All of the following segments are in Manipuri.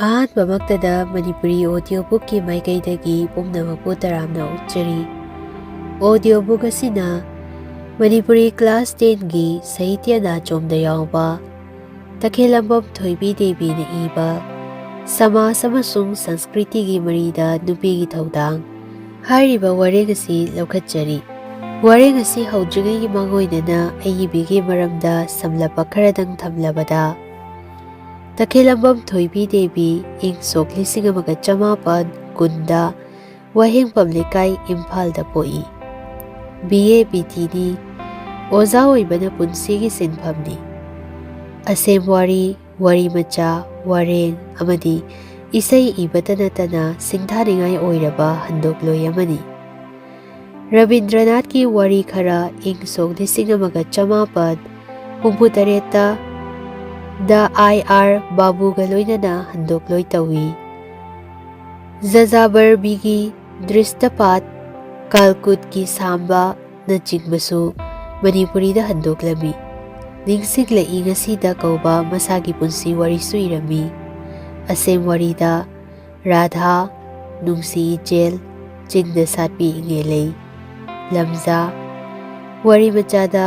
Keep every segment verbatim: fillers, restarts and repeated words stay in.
ꯑꯍꯥꯟꯕꯃꯛꯇꯗ ꯃꯅꯤꯄꯨꯔꯤ audio bookꯀꯤ ꯃꯥꯏꯀꯩꯗꯒꯤ ꯄꯨꯝꯅꯃꯛꯄꯨ ꯇꯔꯥꯝꯅ ꯑꯣꯛꯆꯔꯤ꯫ Audio book ꯑꯁꯤꯅ ꯃꯅꯤꯄꯨꯔꯤ class tenꯒꯤ ꯁꯥꯍꯤꯇ꯭ꯌ ꯅꯥꯆꯣꯝꯗ ꯌꯥꯎꯕ ꯇꯈꯦꯂꯝꯕꯝ ꯊꯣꯏꯕꯤ ꯗꯦꯕꯤꯅ ꯏꯕ ꯁꯃꯥꯖ ꯑꯃꯁꯨꯡ ꯁꯪꯁꯀ꯭ꯔꯤꯇꯤꯒꯤ ꯃꯔꯤꯗ ꯅꯨꯄꯤꯒꯤ ꯊꯧꯗꯥꯡ ꯍꯥꯏꯔꯤꯕ ꯋꯥꯔꯦꯡ ꯑꯁꯤ ꯂꯧꯈꯠꯆꯔꯤ꯫ ꯋꯥꯔꯦꯡ ꯑꯁꯤ ꯍꯧꯗ꯭ꯔꯤꯉꯩꯒꯤ ꯃꯥꯡꯑꯣꯏꯅꯅ ꯑꯩꯒꯤ ꯕꯤꯒꯤ ꯃꯔꯝꯗ ꯁꯝꯂꯞꯄ ꯈꯔꯗꯪ ꯊꯝꯂꯕꯗ, ꯇꯈꯦꯂꯝꯕꯝ ꯊꯣꯏꯕꯤ ꯗꯦꯕꯤ ꯏꯪ ꯁꯣꯛ ꯂꯤꯁꯤꯡ ꯑꯃꯒ ꯆꯃꯥꯄꯟ ꯀꯨꯟꯗ ꯋꯥꯍꯦꯡꯕꯝ ꯂꯩꯀꯥꯏ, ꯏꯝꯐꯥꯜꯗ ꯄꯣꯛꯏ꯫ ꯕꯤ ꯑꯦ ꯕꯤ ꯇꯤꯅꯤ꯫ ꯑꯣꯖꯥ ꯑꯣꯏꯕꯅ ꯄꯨꯟꯁꯤꯒꯤ ꯁꯤꯟꯐꯝꯅꯤ꯫ ꯑꯁꯦꯝ ꯋꯥꯔꯤ, ꯋꯥꯔꯤ ꯃꯆꯥ, ꯋꯥꯔꯦꯡ ꯑꯃꯗꯤ ꯏꯁꯩ ꯏꯕꯇ ꯅꯠꯇꯅ ꯁꯤꯡꯊꯥꯅꯤꯡꯉꯥꯏ ꯑꯣꯏꯔꯕ ꯍꯟꯗꯣꯛꯂꯣꯏ ꯑꯃꯅꯤ꯫ ꯔꯕꯤꯟꯗ꯭ꯔꯅꯥꯊꯀꯤ ꯋꯥꯔꯤ ꯈꯔ ꯏꯪ ꯁꯣꯛ ꯂꯤꯁꯤꯡ ꯑꯃꯒ ꯆꯃꯥꯄꯟ ꯍꯨꯝꯐꯨ ꯇꯔꯦꯠꯇ ꯗ ꯑꯥꯏ ꯑꯥꯔ ꯕꯥꯕꯨꯒ ꯂꯣꯏꯅꯅ ꯍꯟꯗꯣꯛꯂꯣꯏ ꯇꯧꯏ꯫ ꯖꯖꯥꯕꯔꯕꯤꯒꯤ ꯗ꯭ꯔꯤꯁꯇꯄꯥꯠ, ꯀꯥꯜꯀꯨꯠꯀꯤ ꯁꯥꯝꯕꯅꯆꯤꯡꯕꯁꯨ ꯃꯅꯤꯄꯨꯔꯤꯗ ꯍꯟꯗꯣꯛꯂꯝꯃꯤ꯫ ꯅꯤꯡꯁꯤꯡꯂꯛꯏ ꯉꯁꯤꯗ ꯀꯧꯕ ꯃꯁꯥꯒꯤ ꯄꯨꯟꯁꯤ ꯋꯥꯔꯤꯁꯨ ꯏꯔꯝꯃꯤ꯫ ꯑꯁꯦꯝ ꯋꯥꯔꯤꯗ ꯔꯥꯙꯥ, ꯅꯨꯡꯁꯤ ꯏꯆꯦꯜ, ꯆꯤꯡꯗ ꯁꯥꯠꯄꯤ ꯏꯉꯦꯂꯩ, ꯂꯝꯖꯥ, ꯋꯥꯔꯤ ꯃꯆꯥꯗ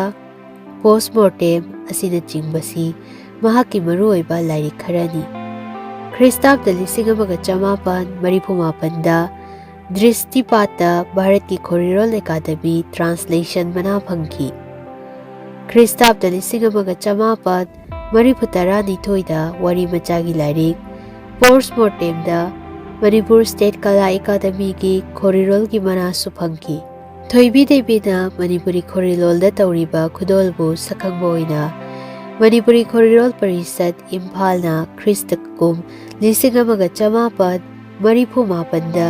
ꯄꯣꯁꯃꯣꯔꯇꯦꯝ ꯑꯁꯤꯅꯆꯤꯡꯕꯁꯤ ꯃꯍꯥꯛꯀꯤ ꯃꯔꯨꯑꯣꯏꯕ ꯂꯥꯏꯔꯤꯛ ꯈꯔꯅꯤ꯫ ꯈ꯭ꯔꯤꯁꯇꯥꯕꯗ ꯂꯤꯁꯤꯡ ꯑꯃꯒ ꯆꯃꯥꯄꯟ ꯃꯔꯤꯐꯨ ꯃꯥꯄꯟꯗ ꯗ꯭ꯔꯤꯁꯇꯤꯄꯥꯠꯇ ꯚꯥꯔꯠꯀꯤ ꯈꯣꯔꯤꯔꯣꯜ ꯑꯦꯀꯥꯗꯃꯤ translation ꯃꯅꯥ ꯐꯪꯈꯤ꯫ ꯈ꯭ꯔꯤꯁꯇꯥꯕꯗ ꯂꯤꯁꯤꯡ ꯑꯃꯒ ꯆꯃꯥꯄꯟ ꯃꯔꯤꯐꯨ ꯇꯔꯥꯅꯤꯊꯣꯏꯗ ꯋꯥꯔꯤ ꯃꯆꯥꯒꯤ ꯂꯥꯏꯔꯤꯛ ꯄꯣꯁꯃꯣꯔꯇꯦꯝꯗ ꯃꯅꯤꯄꯨꯔ ꯁ꯭ꯇꯦꯠ ꯀꯂꯥ ꯑꯦꯀꯥꯗꯃꯤꯒꯤ ꯈꯣꯔꯤꯔꯣꯜꯒꯤ ꯃꯅꯥꯁꯨ ꯐꯪꯈꯤ꯫ ꯊꯣꯏꯕꯤ ꯗꯦꯕꯤꯅ ꯃꯅꯤꯄꯨꯔꯤ ꯈꯣꯔꯤꯂꯣꯜꯗ ꯇꯧꯔꯤꯕ ꯈꯨꯗꯣꯜꯕꯨ ꯁꯛꯈꯪꯕ ꯑꯣꯏꯅ ꯃꯅꯤꯄꯨꯔꯤ ꯈꯣꯔꯤꯔꯣꯜ ꯄꯔꯤꯁꯠ ꯏꯝꯐꯥꯜꯅ ꯈ꯭ꯔꯤꯁꯇ ꯀꯨꯝ ꯂꯤꯁꯤꯡ ꯑꯃꯒ ꯆꯃꯥꯄꯟ ꯃꯔꯤꯐꯨ ꯃꯥꯄꯟꯗ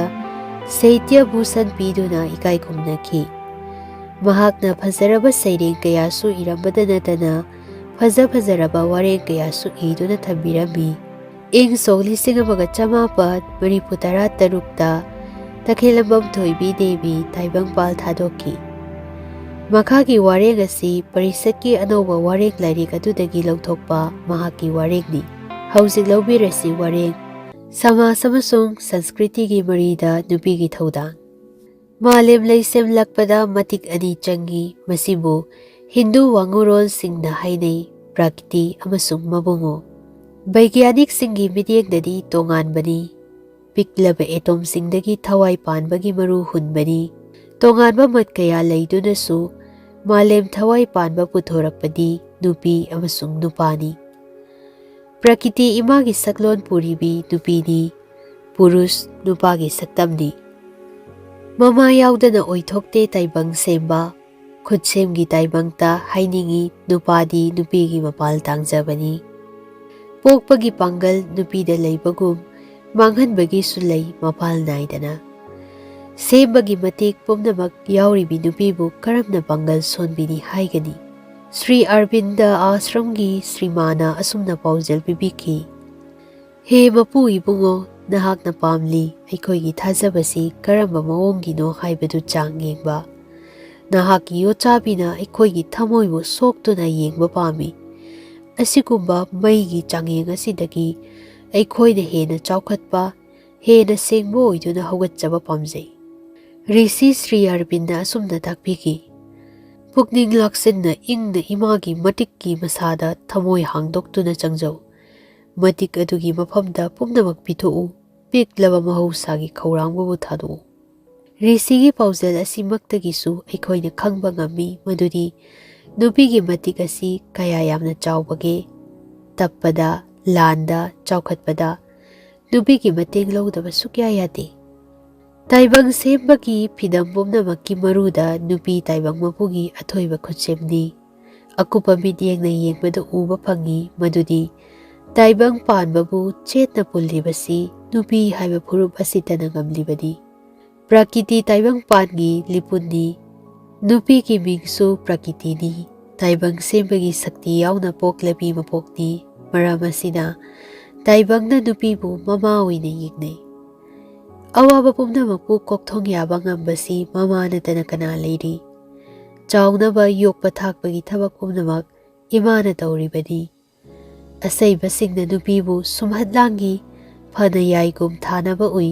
ꯁꯥꯍꯤꯇ꯭ꯌ ꯚꯨꯁꯟ ꯄꯤꯗꯨꯅ ꯏꯀꯥꯏ ꯈꯨꯝꯅꯈꯤ꯫ ꯃꯍꯥꯛꯅ ꯐꯖꯔꯕ ꯁꯩꯔꯦꯡ ꯀꯌꯥꯁꯨ ꯏꯔꯝꯕꯗ ꯅꯠꯇꯅ ꯐꯖ ꯐꯖꯔꯕ ꯋꯥꯔꯦꯡ ꯀꯌꯥꯁꯨ ꯏꯗꯨꯅ ꯊꯝꯕꯤꯔꯝꯃꯤ꯫ ꯏꯪ ꯁꯣꯛ ꯂꯤꯁꯤꯡ ꯑꯃꯒ ꯆꯃꯥꯄꯟ ꯃꯔꯤꯐꯨ ꯇꯔꯥ ꯇꯔꯨꯛꯇ ꯇꯈꯦꯂꯝꯕꯝ ꯊꯣꯏꯕꯤ ꯗꯦꯕꯤ ꯇꯥꯏꯕꯪꯄꯥꯜ ꯊꯥꯗꯣꯛꯈꯤ꯫ ꯃꯈꯥꯒꯤ ꯋꯥꯔꯦꯡ ꯑꯁꯤ ꯄꯔꯤꯁꯠꯀꯤ ꯑꯅꯧꯕ ꯋꯥꯔꯦꯡ ꯂꯥꯏꯔꯤꯛ ꯑꯗꯨꯗꯒꯤ ꯂꯧꯊꯣꯛꯄ ꯃꯍꯥꯛꯀꯤ ꯋꯥꯔꯦꯡꯅꯤ꯫ ꯍꯧꯖꯤꯛ ꯂꯧꯕꯤꯔꯁꯤ ꯋꯥꯔꯦꯡ꯫ ꯁꯃꯥꯖ ꯑꯃꯁꯨꯡ ꯁꯪꯁꯀ꯭ꯔꯤꯇꯤꯒꯤ ꯃꯔꯤꯗ ꯅꯨꯄꯤꯒꯤ ꯊꯧꯗꯥꯡ꯫ ꯃꯥꯂꯦꯝ ꯂꯩ ꯁꯦꯝꯂꯛꯄꯗ ꯃꯇꯤꯛ ꯑꯅꯤ ꯆꯪꯏ꯫ ꯃꯁꯤꯕꯨ ꯍꯤꯟꯗꯨ ꯋꯥꯉꯨꯔꯣꯜꯁꯤꯡꯅ ꯍꯥꯏꯅꯩ, ꯄ꯭ꯔꯀꯤꯇꯤ ꯑꯃꯁꯨꯡ ꯃꯕꯨꯡꯉꯣ꯫ ꯕꯩꯒ꯭ꯌꯥꯅꯤꯛꯁꯤꯡꯒꯤ ꯃꯤꯠꯌꯦꯡꯗꯗꯤ ꯇꯣꯉꯥꯟꯕꯅꯤ꯫ ꯄꯤꯛꯂꯕ ꯑꯦꯇꯣꯝꯁꯤꯡꯗꯒꯤ ꯊꯋꯥꯏ ꯄꯥꯟꯕꯒꯤ ꯃꯔꯨ ꯍꯨꯟꯕꯅꯤ꯫ ꯇꯣꯉꯥꯟꯕ ꯃꯠ ꯀꯌꯥ ꯂꯩꯗꯨꯅꯁꯨ ꯃꯥꯂꯦꯝ ꯊꯋꯥꯏ ꯄꯥꯟꯕ ꯄꯨꯊꯣꯔꯛꯄꯗꯤ ꯅꯨꯄꯤ ꯑꯃꯁꯨꯡ ꯅꯨꯄꯥꯅꯤ꯫ ꯄ꯭ꯔꯀꯤꯇꯤ ꯏꯃꯥꯒꯤ ꯁꯛꯂꯣꯟ ꯄꯨꯔꯤꯕꯤ ꯅꯨꯄꯤꯅꯤ꯫ ꯄꯨꯔꯨꯁ ꯅꯨꯄꯥꯒꯤ ꯁꯛꯇꯝꯅꯤ꯫ ꯃꯃꯥ ꯌꯥꯎꯗꯅ ꯑꯣꯏꯊꯣꯛꯇꯦ ꯇꯥꯏꯕꯪ ꯁꯦꯝꯕ꯫ ꯈꯨꯠꯁꯦꯝꯒꯤ ꯇꯥꯏꯕꯪꯇ ꯍꯥꯏꯅꯤꯡꯏ, ꯅꯨꯄꯥꯗꯤ ꯅꯨꯄꯤꯒꯤ ꯃꯄꯥꯜ ꯇꯥꯡꯖꯕꯅꯤ꯫ ꯄꯣꯛꯄꯒꯤ ꯄꯥꯡꯒꯜ ꯅꯨꯄꯤꯗ ꯂꯩꯕꯒꯨꯝ, ꯃꯥꯡꯍꯟꯕꯒꯤꯁꯨ ꯂꯩ ꯃꯄꯥꯜ ꯅꯥꯏꯗꯅ꯫ ꯁꯦꯝꯕꯒꯤ ꯃꯇꯤꯛ ꯄꯨꯝꯅꯃꯛ ꯌꯥꯎꯔꯤꯕꯤ ꯅꯨꯄꯤꯕꯨ ꯀꯔꯝꯅ ꯄꯥꯡꯒꯜ ꯁꯣꯟꯕꯤꯅꯤ ꯍꯥꯏꯒꯅꯤ? ꯁ꯭ꯔꯤ ꯑꯔꯕꯤꯟꯗ ꯑꯥꯁ꯭ꯔꯝꯒꯤ ꯁ꯭ꯔꯤꯃꯥꯅ ꯑꯁꯨꯝꯅ ꯄꯥꯎꯖꯦꯜ ꯄꯤꯕꯤꯈꯤ, "ꯍꯦ ꯃꯄꯨ ꯏꯕꯨꯡꯉꯣ, ꯅꯍꯥꯛꯅ ꯄꯥꯝꯂꯤ ꯑꯩꯈꯣꯏꯒꯤ ꯊꯥꯖꯕꯁꯤ ꯀꯔꯝꯕ ꯃꯑꯣꯡꯒꯤꯅꯣ ꯍꯥꯏꯕꯗꯨ ꯆꯥꯡ ꯌꯦꯡꯕ꯫ ꯅꯍꯥꯛꯀꯤ ꯌꯣꯠꯆꯥꯕꯤꯅ ꯑꯩꯈꯣꯏꯒꯤ ꯊꯃꯣꯏꯕꯨ ꯁꯣꯛꯇꯨꯅ ꯌꯦꯡꯕ ꯄꯥꯝꯃꯤ꯫ ꯑꯁꯤꯒꯨꯝꯕ ꯃꯩꯒꯤ ꯆꯥꯡꯌꯦꯡ ꯑꯁꯤꯗꯒꯤ ꯑꯩꯈꯣꯏꯅ ꯍꯦꯟꯅ ꯆꯥꯎꯈꯠꯄ, ꯍꯦꯟꯅ ꯁꯦꯡꯕ ꯑꯣꯏꯗꯨꯅ ꯍꯧꯒꯠꯆꯕ ꯄꯥꯝꯖꯩ"꯫ ꯔꯤꯁꯤ ꯁ꯭ꯔꯤ ꯑꯔꯕꯤꯟꯗ ꯑꯁꯨꯝꯅ ꯇꯥꯛꯄꯤꯈꯤ, "ꯄꯨꯛꯅꯤꯡ ꯂꯥꯛꯁꯤꯟꯅ ꯏꯪꯅ ꯏꯃꯥꯒꯤ ꯃꯇꯤꯛꯀꯤ ꯃꯁꯥꯗ ꯊꯃꯣꯏ ꯍꯥꯡꯗꯣꯛꯇꯨꯅ ꯆꯪꯖꯧ꯫ ꯃꯇꯤꯛ ꯑꯗꯨꯒꯤ ꯃꯐꯝꯗ ꯄꯨꯝꯅꯃꯛ ꯄꯤꯊꯣꯛꯎ, ꯄꯤꯛꯂꯕ ꯃꯍꯧꯁꯥꯒꯤ ꯈꯧꯔꯥꯡꯕꯕꯨ ꯊꯥꯗꯣꯛꯎ"꯫ ꯔꯤꯁꯤꯒꯤ ꯄꯥꯎꯖꯦꯜ ꯑꯁꯤꯃꯛꯇꯒꯤꯁꯨ ꯑꯩꯈꯣꯏꯅ ꯈꯪꯕ ꯉꯝꯃꯤ ꯃꯗꯨꯗꯤ ꯅꯨꯄꯤꯒꯤ ꯃꯇꯤꯛ ꯑꯁꯤ ꯀꯌꯥ ꯌꯥꯝꯅ ꯆꯥꯎꯕꯒꯦ꯫ ꯇꯞꯄꯗ, ꯂꯥꯟꯗ, ꯆꯥꯎꯈꯠꯄꯗ ꯅꯨꯄꯤꯒꯤ ꯃꯇꯦꯡ ꯂꯧꯗꯕ ꯁꯨꯛꯌꯥ ꯌꯥꯗꯦ꯫ ꯇꯥꯏꯕꯪ ꯁꯦꯝꯕꯒꯤ ꯐꯤꯗꯝ ꯄꯨꯝꯅꯃꯛꯀꯤ ꯃꯔꯨꯗ ꯅꯨꯄꯤ ꯇꯥꯏꯕꯪ ꯃꯄꯨꯒꯤ ꯑꯊꯣꯏꯕ ꯈꯨꯠꯁꯦꯝꯅꯤ꯫ ꯑꯀꯨꯞꯄ ꯃꯤꯠꯌꯦꯡꯅ ꯌꯦꯡꯕꯗ ꯎꯕ ꯐꯪꯏ ꯃꯗꯨꯗꯤ ꯇꯥꯏꯕꯪ ꯄꯥꯟꯕꯕꯨ ꯆꯦꯠꯅ ꯄꯨꯜꯂꯤꯕꯁꯤ ꯅꯨꯄꯤ ꯍꯥꯏꯕ ꯐꯨꯔꯨꯞ ꯑꯁꯤꯇꯅ ꯉꯝꯂꯤꯕꯅꯤ꯫ ꯄ꯭ꯔꯀꯤꯇꯤ ꯇꯥꯏꯕꯪ ꯄꯥꯟꯒꯤ ꯂꯤꯄꯨꯟꯅꯤ꯫ ꯅꯨꯄꯤꯒꯤ ꯃꯤꯡꯁꯨ ꯄ꯭ꯔꯀꯤꯇꯤꯅꯤ꯫ ꯇꯥꯏꯕꯪ ꯁꯦꯝꯕꯒꯤ ꯁꯛꯇꯤ ꯌꯥꯎꯅ ꯄꯣꯛꯂꯕꯤ ꯃꯄꯣꯛꯅꯤ꯫ ꯃꯔꯝ ꯑꯁꯤꯅ ꯇꯥꯏꯕꯪꯅ ꯅꯨꯄꯤꯕꯨ ꯃꯃꯥ ꯑꯣꯏꯅ ꯌꯦꯡꯅꯩ꯫ ꯑꯋꯥꯕ ꯄꯨꯝꯅꯃꯛꯄꯨ ꯀꯣꯛꯊꯣꯡ ꯌꯥꯕ ꯉꯝꯕꯁꯤ ꯃꯃꯥ ꯅꯠꯇꯅ ꯀꯅꯥ ꯂꯩꯔꯤ? ꯆꯥꯎꯅꯕ ꯌꯣꯛꯄ ꯊꯥꯛꯄꯒꯤ ꯊꯕꯛ ꯄꯨꯝꯅꯃꯛ ꯏꯃꯥꯅ ꯇꯧꯔꯤꯕꯅꯤ꯫ ꯑꯁꯩꯕꯁꯤꯡꯅ ꯅꯨꯄꯤꯕꯨ ꯁꯨꯝꯍꯠ ꯂꯥꯡꯉꯤ, ꯐꯅ ꯌꯥꯏꯒꯨꯝ ꯊꯥꯅꯕ ꯎꯏ꯫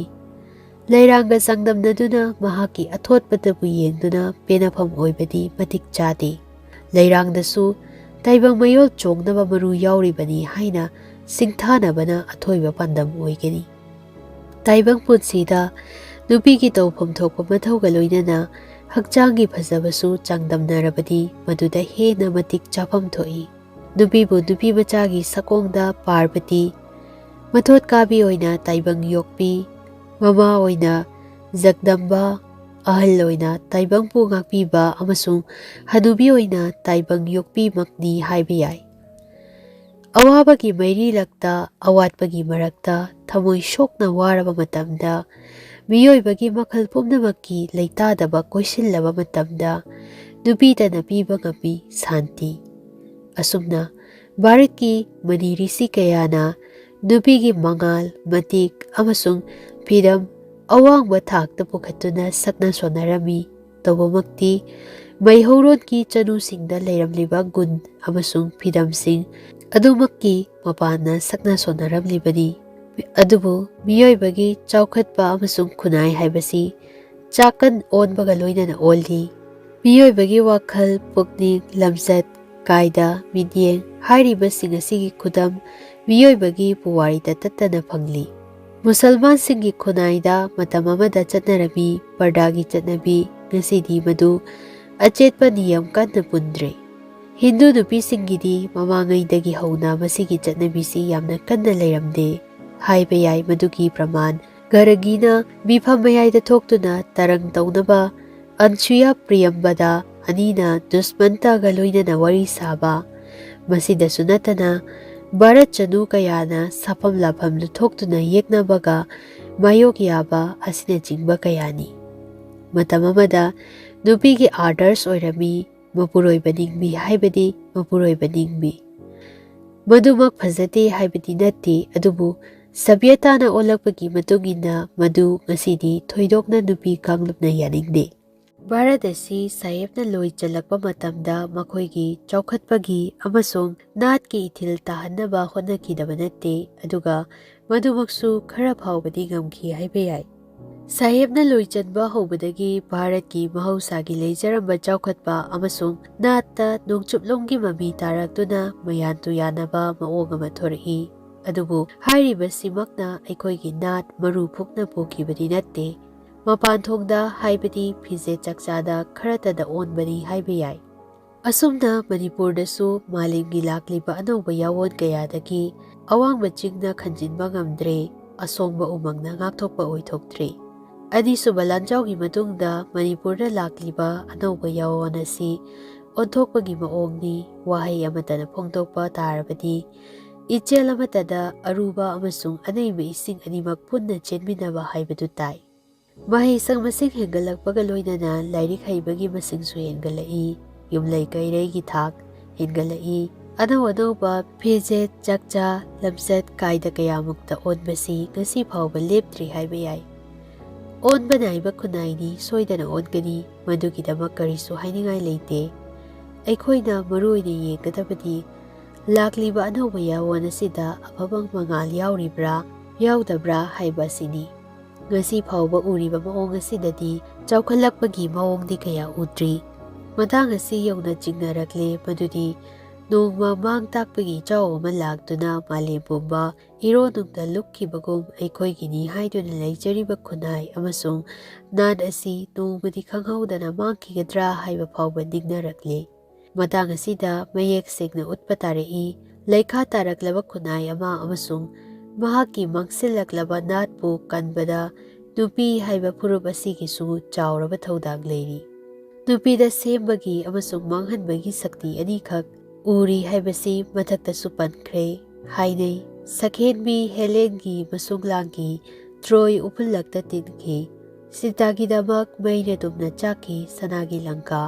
ꯂꯩꯔꯥꯡꯒ ꯆꯥꯡꯗꯝꯅꯗꯨꯅ ꯃꯍꯥꯛꯀꯤ ꯑꯊꯣꯠꯄꯗꯕꯨ ꯌꯦꯡꯗꯨꯅ ꯄꯦꯟꯅꯐꯝ ꯑꯣꯏꯕꯗꯤ ꯃꯇꯤꯛ ꯆꯥꯗꯦ꯫ ꯂꯩꯔꯥꯡꯗꯁꯨ ꯇꯥꯏꯕꯪ ꯃꯌꯣꯜ ꯆꯣꯡꯅꯕ ꯃꯔꯨ ꯌꯥꯎꯔꯤꯕꯅꯤ ꯍꯥꯏꯅ ꯁꯤꯡꯊꯥꯅꯕꯅ ꯑꯊꯣꯏꯕ ꯄꯥꯟꯗꯝ ꯑꯣꯏꯒꯅꯤ꯫ ꯇꯥꯏꯕꯪ ꯄꯨꯟꯁꯤꯗ ꯅꯨꯄꯤꯒꯤ ꯇꯧꯐꯝ ꯊꯣꯛꯄ ꯃꯊꯧꯒ ꯂꯣꯏꯅꯅ ꯍꯛꯆꯥꯡꯒꯤ ꯐꯖꯕꯁꯨ ꯆꯥꯡꯗꯝꯅꯔꯕꯗꯤ ꯃꯗꯨꯗ ꯍꯦꯟꯅ ꯃꯇꯤꯛ ꯆꯥꯐꯝ ꯊꯣꯛꯏ꯫ ꯅꯨꯄꯤꯕꯨ ꯅꯨꯄꯤ ꯃꯆꯥꯒꯤ ꯁꯛꯑꯣꯡꯗ ꯄꯥꯔꯕꯇꯤ, ꯃꯊꯣꯠꯀꯥꯕꯤ ꯑꯣꯏꯅ ꯇꯥꯏꯕꯪ ꯌꯣꯛꯄꯤ, ꯃꯃꯥ ꯑꯣꯏꯅ ꯖꯒꯗꯝꯕ, ꯑꯍꯜ ꯑꯣꯏꯅ ꯇꯥꯏꯕꯪꯕꯨ ꯉꯥꯛꯄꯤꯕ ꯑꯃꯁꯨꯡ ꯍꯅꯨꯕꯤ ꯑꯣꯏꯅ ꯇꯥꯏꯕꯪ ꯌꯣꯛꯄꯤꯃꯛꯅꯤ ꯍꯥꯏꯕ ꯌꯥꯏ꯫ ꯑꯋꯥꯕꯒꯤ ꯃꯩꯔꯤꯂꯛꯇ, ꯑꯋꯥꯠꯄꯒꯤ ꯃꯔꯛꯇ ꯊꯃꯣꯏ ꯁꯣꯛꯅ ꯋꯥꯔꯕ ꯃꯇꯝꯗ, ꯃꯤꯑꯣꯏꯕꯒꯤ ꯃꯈꯜ ꯄꯨꯝꯅꯃꯛꯀꯤ ꯂꯩꯇꯥꯗꯕ ꯀꯣꯏꯁꯤꯜꯂꯕ ꯃꯇꯝꯗ, ꯅꯨꯄꯤꯇꯅ ꯄꯤꯕ ꯉꯝꯃꯤ ꯁꯥꯟꯇꯤ꯫ ꯑꯁꯨꯝꯅ ꯚꯥꯔꯠꯀꯤ ꯃꯅꯤ ꯔꯤꯁꯤ ꯀꯌꯥꯅ ꯅꯨꯄꯤꯒꯤ ꯃꯉꯥꯜ, ꯃꯇꯤꯛ ꯑꯃꯁꯨꯡ ꯐꯤꯗꯝ ꯑꯋꯥꯡꯕ ꯊꯥꯛꯇ ꯄꯨꯈꯠꯇꯨꯅ ꯁꯛꯅ ꯁꯣꯟꯅꯔꯝꯃꯤ꯫ ꯇꯧꯕꯃꯛꯇꯤ ꯃꯩꯍꯧꯔꯣꯟꯒꯤ ꯆꯅꯨꯁꯤꯡꯗ ꯂꯩꯔꯝꯂꯤꯕ ꯒꯨꯟ ꯑꯃꯁꯨꯡ ꯐꯤꯗꯝꯁꯤꯡ ꯑꯗꯨꯃꯛꯀꯤ ꯃꯄꯥꯟꯅ ꯁꯛꯅ ꯁꯣꯟꯅꯔꯝꯂꯤꯕꯅꯤ꯫ ꯑꯗꯨꯕꯨ ꯃꯤꯑꯣꯏꯕꯒꯤ ꯆꯥꯎꯈꯠꯄ ꯑꯃꯁꯨꯡ ꯈꯨꯟꯅꯥꯏ ꯍꯥꯏꯕꯁꯤ ꯆꯥꯛꯀꯟ ꯑꯣꯟꯕꯒ ꯂꯣꯏꯅꯅ ꯑꯣꯜꯂꯤ꯫ ꯃꯤꯑꯣꯏꯕꯒꯤ ꯋꯥꯈꯜ, ꯄꯨꯛꯅꯤꯡ, ꯂꯝꯆꯠ, ꯀꯥꯏꯗ, ꯃꯤꯠꯌꯦꯡ ꯍꯥꯏꯔꯤꯕꯁꯤꯡ ꯑꯁꯤꯒꯤ ꯈꯨꯗꯝ ꯃꯤꯑꯣꯏꯕꯒꯤ ꯄꯨꯋꯥꯔꯤꯗ ꯇꯠꯇꯅ ꯐꯪꯂꯤ꯫ ꯃꯨꯁꯜꯃꯥꯟꯁꯤꯡꯒꯤ ꯈꯨꯟꯅꯥꯏꯗ ꯃꯇꯝ ꯑꯃꯗ ꯆꯠꯅꯔꯝꯃꯤ ꯄꯔꯗꯥꯒꯤ ꯆꯠꯅꯕꯤ, ꯉꯁꯤꯗꯤ ꯃꯗꯨ ꯑꯆꯦꯠꯄ ꯅꯤꯌꯝ ꯀꯟꯅ ꯄꯨꯟꯗ꯭ꯔꯦ꯫ ꯍꯤꯟꯗꯨ ꯅꯨꯄꯤꯁꯤꯡꯒꯤꯗꯤ ꯃꯃꯥꯡꯉꯩꯗꯒꯤ ꯍꯧꯅ ꯃꯁꯤꯒꯤ ꯆꯠꯅꯕꯤꯁꯤ ꯌꯥꯝꯅ ꯀꯟꯅ ꯂꯩꯔꯝꯗꯦ ꯍꯥꯏꯕ ꯌꯥꯏ꯫ ꯃꯗꯨꯒꯤ ꯄ꯭ꯔꯃꯥꯟ ꯒꯔꯒꯤꯅ ꯃꯤꯐꯝ ꯃꯌꯥꯏꯗ ꯊꯣꯛꯇꯨꯅ ꯇꯔꯪ ꯇꯧꯅꯕ ꯑꯟꯁꯨꯌꯥ ꯄ꯭ꯔꯤꯌꯝꯕꯗ ꯑꯅꯤꯅ ꯗꯨꯁꯃꯟꯇꯒ ꯂꯣꯏꯅꯅ ꯋꯥꯔꯤ ꯁꯥꯕ꯫ ꯃꯁꯤꯗꯁꯨ ꯅꯠꯇꯅ ꯚꯥꯔꯠ ꯆꯅꯨ ꯀꯌꯥꯅ ꯁꯥꯐꯝ ꯂꯥꯐꯝ ꯂꯨꯊꯣꯛꯇꯨꯅ ꯌꯦꯛꯅꯕꯒ ꯃꯥꯌꯣꯛ ꯌꯥꯕ ꯑꯁꯤꯅꯆꯤꯡꯕ ꯀꯌꯥꯅꯤ꯫ ꯃꯇꯝ ꯑꯃꯗ ꯅꯨꯄꯤꯒꯤ ꯑꯥꯗꯔꯁ ꯑꯣꯏꯔꯝꯃꯤ ꯃꯄꯨꯔꯣꯏꯕ ꯅꯤꯡꯕꯤ ꯍꯥꯏꯕꯗꯤ ꯃꯄꯨꯔꯣꯏꯕ ꯅꯤꯡꯕꯤ꯫ ꯃꯗꯨꯃꯛ ꯐꯖꯗꯦ ꯍꯥꯏꯕꯗꯤ ꯅꯠꯇꯦ, ꯑꯗꯨꯕꯨ ꯁꯚ꯭ꯌꯇꯥꯅ ꯑꯣꯜꯂꯛꯄꯒꯤ ꯃꯇꯨꯡ ꯏꯟꯅ ꯃꯗꯨ ꯉꯁꯤꯗꯤ ꯊꯣꯏꯗꯣꯛꯅ ꯅꯨꯄꯤ ꯀꯥꯡꯂꯨꯞꯅ ꯌꯥꯅꯤꯡꯗꯦ꯫ ꯚꯥꯔꯠ ꯑꯁꯤ ꯁꯥꯍꯦꯕꯅ ꯂꯣꯏ ꯆꯜꯂꯛꯄ ꯃꯇꯝꯗ ꯃꯈꯣꯏꯒꯤ ꯆꯥꯎꯈꯠꯄꯒꯤ ꯑꯃꯁꯨꯡ ꯅꯥꯠꯀꯤ ꯏꯊꯤꯜ ꯇꯥꯍꯟꯅꯕ ꯍꯣꯠꯅꯈꯤꯗꯕ ꯅꯠꯇꯦ, ꯑꯗꯨꯒ ꯃꯗꯨꯃꯛꯁꯨ ꯈꯔ ꯐꯥꯎꯕꯗꯤ ꯉꯝꯈꯤ ꯍꯥꯏꯕ ꯌꯥꯏ꯫ ꯁꯥꯍꯦꯕꯅ ꯂꯣꯏ ꯆꯟꯕ ꯍꯧꯕꯗꯒꯤ ꯚꯥꯔꯠꯀꯤ ꯃꯍꯧꯁꯥꯒꯤ ꯂꯩꯖꯔꯝꯕ ꯆꯥꯎꯈꯠꯄ ꯑꯃꯁꯨꯡ ꯅꯥꯠꯇ ꯅꯣꯡꯆꯨꯞꯂꯣꯝꯒꯤ ꯃꯃꯤ ꯇꯥꯔꯛꯇꯨꯅ ꯃꯌꯥꯟ ꯇꯨꯌꯥꯟꯅꯕ ꯃꯑꯣꯡ ꯑꯃ ꯊꯣꯔꯛꯏ꯫ ꯑꯗꯨꯕꯨ ꯍꯥꯏꯔꯤꯕꯁꯤꯃꯛꯅ ꯑꯩꯈꯣꯏꯒꯤ ꯅꯥꯠ ꯃꯔꯨ ꯐꯨꯛꯅ ꯄꯨꯈꯤꯕꯗꯤ ꯅꯠꯇꯦ꯫ ꯃꯄꯥꯟ ꯊꯣꯡꯗ, ꯍꯥꯏꯕꯗꯤ ꯐꯤꯖꯦꯠ ꯆꯥꯛꯆꯥꯗ ꯈꯔꯇꯗ ꯑꯣꯟꯕꯅꯤ ꯍꯥꯏꯕ ꯌꯥꯏ꯫ ꯑꯁꯨꯝꯅ ꯃꯅꯤꯄꯨꯔꯗꯁꯨ ꯃꯥꯂꯦꯝꯒꯤ ꯂꯥꯛꯂꯤꯕ ꯑꯅꯧꯕ ꯌꯥꯑꯣꯟ ꯀꯌꯥꯗꯒꯤ ꯑꯋꯥꯡꯕ ꯆꯤꯡꯅ ꯈꯟꯖꯤꯟꯕ ꯉꯝꯗ꯭ꯔꯦ, ꯑꯁꯣꯡꯕ ꯎꯃꯪꯅ ꯉꯥꯛꯊꯣꯛꯄ ꯑꯣꯏꯊꯣꯛꯇ꯭ꯔꯦ꯫ ꯑꯅꯤꯁꯨꯕ ꯂꯥꯟꯖꯥꯎꯒꯤ ꯃꯇꯨꯡꯗ ꯃꯅꯤꯄꯨꯔꯗ ꯂꯥꯛꯂꯤꯕ ꯑꯅꯧꯕ ꯌꯥꯑꯣꯟ ꯑꯁꯤ ꯑꯣꯟꯊꯣꯛꯄꯒꯤ ꯃꯑꯣꯡꯅꯤ꯫ ꯋꯥꯍꯩ ꯑꯃꯠꯇꯅ ꯐꯣꯡꯗꯣꯛꯄ ꯇꯥꯔꯕꯗꯤ, ꯏꯆꯦꯜ ꯑꯃꯠꯇꯗ ꯑꯔꯨꯕ ꯑꯃꯁꯨꯡ ꯑꯅꯩꯕ ꯏꯁꯤꯡ ꯑꯅꯤꯃꯛ ꯄꯨꯟꯅ ꯆꯦꯟꯃꯤꯟꯅꯕ ꯍꯥꯏꯕꯗꯨ ꯇꯥꯏ꯫ ꯃꯍꯩꯁꯪ ꯃꯁꯤꯡ ꯍꯦꯟꯒꯠꯂꯛꯄꯒ ꯂꯣꯏꯅꯅ ꯂꯥꯏꯔꯤꯛ ꯍꯩꯕꯒꯤ ꯃꯁꯤꯡꯁꯨ ꯍꯦꯟꯒꯠꯂꯛꯏ, ꯌꯨꯝꯂꯩ ꯀꯩꯔꯩꯒꯤ ꯊꯥꯛ ꯍꯦꯟꯒꯠꯂꯛꯏ, ꯑꯅꯧ ꯑꯅꯧꯕ ꯐꯤꯖꯦꯠ ꯆꯥꯛꯆꯥ ꯂꯝꯆꯠ ꯀꯥꯏꯗ ꯀꯌꯥꯃꯨꯛꯇ ꯑꯣꯟꯕꯁꯤ ꯉꯁꯤ ꯐꯥꯎꯕ ꯂꯦꯞꯇ꯭ꯔꯤ ꯍꯥꯏꯕ ꯌꯥꯏ꯫ ꯑꯣꯟꯕ ꯅꯥꯏꯕ ꯈꯨꯟꯅꯥꯏꯅꯤ, ꯁꯣꯏꯗꯅ ꯑꯣꯟꯒꯅꯤ, ꯃꯗꯨꯒꯤꯗꯃꯛ ꯀꯔꯤꯁꯨ ꯍꯥꯏꯅꯤꯡꯉꯥꯏ ꯂꯩꯇꯦ꯫ ꯑꯩꯈꯣꯏꯅ ꯃꯔꯨ ꯑꯣꯏꯅ ꯌꯦꯡꯒꯗꯕꯗꯤ ꯂꯥꯛꯂꯤꯕ ꯑꯅꯧꯕ ꯌꯥꯑꯣꯟ ꯑꯁꯤꯗ ꯑꯐꯕ ꯃꯉꯥꯜ ꯌꯥꯎꯔꯤꯕ꯭ꯔꯥ, ꯌꯥꯎꯗꯕ꯭ꯔꯥ ꯍꯥꯏꯕ ꯑꯁꯤꯅꯤ꯫ ꯉꯁꯤ ꯐꯥꯎꯕ ꯎꯔꯤꯕ ꯃꯑꯣꯡ ꯑꯁꯤꯗꯗꯤ ꯆꯥꯎꯈꯠꯂꯛꯄꯒꯤ ꯃꯑꯣꯡꯗꯤ ꯀꯌꯥ ꯎꯗ꯭ꯔꯤ꯫ ꯃꯇꯥꯡ ꯑꯁꯤ ꯌꯧꯅ ꯆꯤꯡꯅꯔꯛꯂꯦ, ꯃꯗꯨꯗꯤ ꯅꯣꯡꯃ ꯃꯥꯡ ꯇꯥꯛꯄꯒꯤ ꯏꯆꯥꯎ ꯑꯃ ꯂꯥꯛꯇꯨꯅ ꯃꯥꯂꯦꯝ ꯄꯨꯝꯕ ꯏꯔꯣ ꯅꯨꯡꯗ ꯂꯨꯞꯈꯤꯕꯒꯨꯝ ꯑꯩꯈꯣꯏꯒꯤꯅꯤ ꯍꯥꯏꯗꯨꯅ ꯂꯩꯖꯔꯤꯕ ꯈꯨꯟꯅꯥꯏ ꯑꯃꯁꯨꯡ ꯅꯥꯠ ꯑꯁꯤ ꯅꯣꯡꯃꯗꯤ ꯈꯪꯍꯧꯗꯅ ꯃꯥꯡꯈꯤꯒꯗ꯭ꯔꯥ ꯍꯥꯏꯕ ꯐꯥꯎꯕ ꯅꯤꯡꯅꯔꯛꯂꯦ꯫ ꯃꯇꯥꯡ ꯑꯁꯤꯗ ꯃꯌꯦꯛ ꯁꯦꯡꯅ ꯎꯠꯄ ꯇꯥꯔꯛꯏ, ꯂꯩꯈꯥ ꯇꯥꯔꯛꯂꯕ ꯈꯨꯟꯅꯥꯏ ꯑꯃ ꯑꯃꯁꯨꯡ ꯃꯍꯥꯛꯀꯤ ꯃꯥꯡꯁꯤꯜꯂꯛꯂꯕ ꯅꯥꯠꯄꯨ ꯀꯟꯕꯗ ꯅꯨꯄꯤ ꯍꯥꯏꯕ ꯐꯨꯔꯨꯞ ꯑꯁꯤꯒꯤꯁꯨ ꯆꯥꯎꯔꯕ ꯊꯧꯗꯥꯡ ꯂꯩꯔꯤ꯫ ꯅꯨꯄꯤꯗ ꯁꯦꯝꯕꯒꯤ ꯑꯃꯁꯨꯡ ꯃꯥꯡꯍꯟꯕꯒꯤ ꯁꯛꯇꯤ ꯑꯅꯤꯈꯛ ꯎꯔꯤ ꯍꯥꯏꯕꯁꯤ ꯃꯊꯛꯇꯁꯨ ꯄꯟꯈ꯭ꯔꯦ꯫ ꯍꯥꯏꯅꯩ, ꯁꯛꯍꯦꯟꯕꯤ ꯍꯦꯂꯦꯟꯒꯤ ꯃꯁꯨꯡꯂꯥꯡꯒꯤ ꯇ꯭ꯔꯣꯏ ꯎꯐꯨꯜꯂꯛꯇ ꯇꯤꯟꯈꯤ꯫ ꯁꯤꯇꯥꯒꯤꯗꯃꯛ ꯃꯩꯅ ꯇꯨꯝꯅ ꯆꯥꯛꯈꯤ ꯁꯅꯥꯒꯤ ꯂꯪꯀꯥ꯫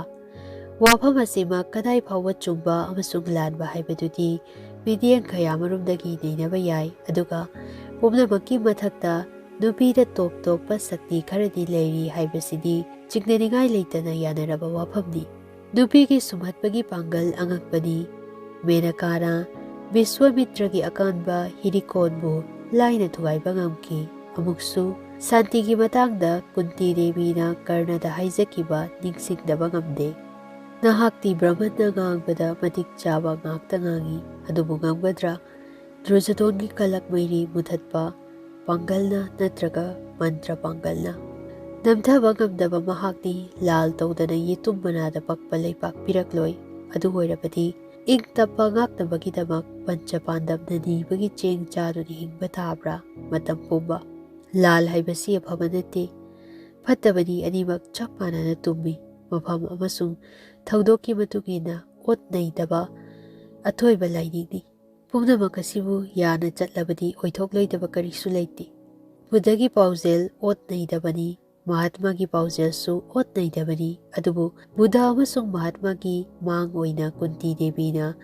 ꯋꯥꯐꯝ ꯑꯁꯤꯃꯛ ꯀꯗꯥꯏ ꯐꯥꯎꯕ ꯆꯨꯝꯕ ꯑꯃꯁꯨꯡ ꯂꯥꯟꯕ ꯍꯥꯏꯕꯗꯨꯗꯤ ꯃꯤꯠꯌꯦꯡ ꯀꯌꯥꯃꯔꯨꯝꯗꯒꯤ ꯅꯩꯅꯕ ꯌꯥꯏ, ꯑꯗꯨꯒ ꯄꯨꯝꯅꯃꯛꯀꯤ ꯃꯊꯛꯇ ꯅꯨꯄꯤꯗ ꯇꯣꯞ ꯇꯣꯞꯄ ꯁꯛꯇꯤ ꯈꯔꯗꯤ ꯂꯩꯔꯤ ꯍꯥꯏꯕꯁꯤꯗꯤ ꯆꯤꯡꯅꯅꯤꯡꯉꯥꯏ ꯂꯩꯇꯅ ꯌꯥꯅꯔꯕ ꯋꯥꯐꯝꯅꯤ꯫ ꯅꯨꯄꯤꯒꯤ ꯁꯨꯝꯍꯠꯄꯒꯤ ꯄꯥꯡꯒꯜ ꯑꯉꯛꯄꯅꯤ꯫ ꯃꯦꯅꯀꯥꯅ ꯕꯤꯁ꯭ꯋꯥꯃꯤꯇ꯭ꯔꯒꯤ ꯑꯀꯟꯕ ꯍꯤꯔꯤꯀꯣꯟꯕꯨ ꯂꯥꯏꯅ ꯊꯨꯒꯥꯏꯕ ꯉꯝꯈꯤ꯫ ꯑꯃꯨꯛꯁꯨ ꯁꯥꯟꯇꯤꯒꯤ ꯃꯇꯥꯡꯗ ꯀꯨꯟꯇꯤ ꯗꯦꯕꯤꯅ ꯀꯔꯅꯗ ꯍꯥꯏꯖꯈꯤꯕ ꯅꯤꯡꯁꯤꯡꯗꯕ ꯉꯝꯗꯦ꯫ "ꯅꯍꯥꯛꯇꯤ ꯕ꯭ꯔꯍꯃꯟꯅ ꯉꯥꯡꯕꯗ ꯃꯇꯤꯛ ꯆꯥꯕ ꯉꯥꯛꯇ ꯉꯥꯡꯏ, ꯑꯗꯨꯕꯨ ꯉꯝꯒꯗ꯭ꯔꯥ? ꯗ꯭ꯔꯨꯖꯗꯣꯟꯒꯤ ꯀꯂꯛ ꯃꯩꯔꯤ ꯃꯨꯊꯠꯄ ꯄꯥꯡꯒꯜꯅ ꯅꯠꯇ꯭ꯔꯒ ꯃꯟꯇ꯭ꯔ ꯄꯥꯡꯒꯜꯅ?" ꯅꯝꯊꯕ ꯉꯝꯗꯕ ꯃꯍꯥꯛꯅꯤ ꯂꯥꯜ ꯇꯧꯗꯅ ꯌꯦꯇꯨꯝ ꯃꯅꯥꯗ ꯄꯛꯄ ꯂꯩꯄꯥꯛ ꯄꯤꯔꯛꯂꯣꯏ꯫ ꯑꯗꯨ ꯑꯣꯏꯔꯕꯗꯤ ꯏꯪ ꯇꯞꯄ ꯉꯥꯛꯅꯕꯒꯤꯗꯃꯛ ꯄꯟꯆ ꯄꯥꯟꯗꯕꯅ ꯅꯤꯕꯒꯤ ꯆꯦꯡ ꯆꯥꯗꯨꯅ ꯍꯤꯡꯕ ꯇꯥꯕ꯭ꯔꯥ ꯃꯇꯝ ꯄꯨꯝꯕ? ꯂꯥꯜ ꯍꯥꯏꯕꯁꯤ ꯑꯐꯕ ꯅꯠꯇꯦ, ꯐꯠꯇꯕꯅꯤ꯫ ꯑꯅꯤꯃꯛ ꯆꯞ ꯃꯥꯟꯅꯅ ꯇꯨꯝꯃꯤ꯫ ꯃꯐꯝ ꯑꯃꯁꯨꯡ ꯊꯧꯗꯣꯛꯀꯤ ꯃꯇꯨꯡ ꯏꯟꯅ ꯑꯣꯠ ꯅꯩꯗꯕ ꯑꯊꯣꯏꯕ ꯂꯥꯏꯅꯤꯡꯅꯤ꯫ ꯄꯨꯝꯅꯃꯛ ꯑꯁꯤꯕꯨ ꯌꯥꯅ ꯆꯠꯂꯕꯗꯤ ꯑꯣꯏꯊꯣꯛꯂꯣꯏꯗꯕ ꯀꯔꯤꯁꯨ ꯂꯩꯇꯦ꯫ ꯕꯨꯙꯒꯤ ꯄꯥꯎꯖꯦꯜ ꯑꯣꯠ ꯅꯩꯗꯕꯅꯤ, ꯃꯍꯥꯠꯃꯥꯒꯤ ꯄꯥꯎꯖꯦꯜꯁꯨ ꯑꯣꯠ ꯅꯩꯗꯕꯅꯤ꯫ ꯑꯗꯨꯕꯨ ꯕꯨꯙ ꯑꯃꯁꯨꯡ ꯃꯍꯥꯠꯃꯥꯒꯤ ꯃꯥꯡ ꯑꯣꯏꯅ ꯀꯨꯟꯇꯤ ꯗꯦꯕꯤꯅ